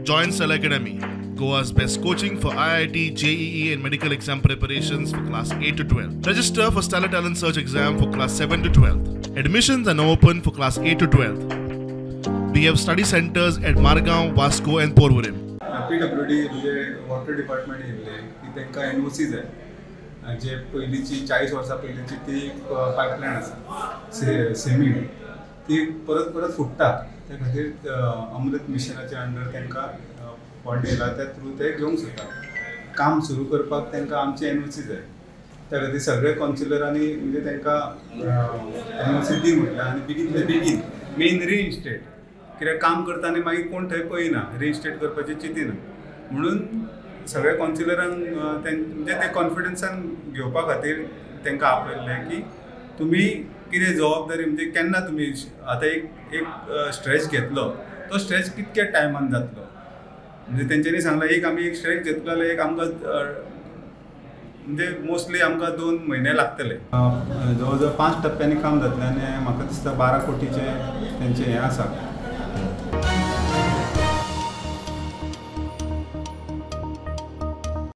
Join Stellar Academy, Goa's best coaching for IIT, JEE and medical exam preparations for class 8 to 12. Register for Stellar Talent Search exam for class 7 to 12. Admissions are now open for class 8 to 12. We have study centers at Margao, Vasco and Porvorim. PWD म्हणजे water department येयल्ले की तांकां NOC जाय, जे पयलींची 40 वर्सां पयलींची ती pipeline आसा सिमेंट, ती परत परत फुट्टा. त्या खातीर अमृत मिशनाच्या अंडर तांकां फंड येयला, त्या थ्रू ते घेवंक शकता. काम सुरू करपाक तांकां आमची एनओसी जाय. त्या खातीर सगळे कावन्सिलरांनी म्हणजे तांकां एनओसी दी म्हटलें आनी बेगीन बेगीन मेन रिइन्स्टेट, कित्याक काम करता आनी मागीर कोण थंय पळयना, रिइन्स्टेट करपाचें चिंतिना. म्हणून सगळ्या कावन्सिलरांक म्हणजे ते कॉन्फिडन्सान घेवपा खातीर तांकां आपयल्लें की तुमी कितें जबाबदारी, म्हणजे केन्ना तुमी आतां एक एक स्ट्रेच घेतलो तो स्ट्रेच कितक्या टायमान जातलो. म्हणजे तेंच्यांनी सांगलां एक आमी एक स्ट्रेच घेतलो जाल्यार एक आमकां म्हणजे मोस्टली आमकां 2 म्हयने लागतले. जवळ जवळ 5 टप्प्यांनी काम जातलें आनी म्हाका दिसता 12 कोटीचें तेंचें हें आसा,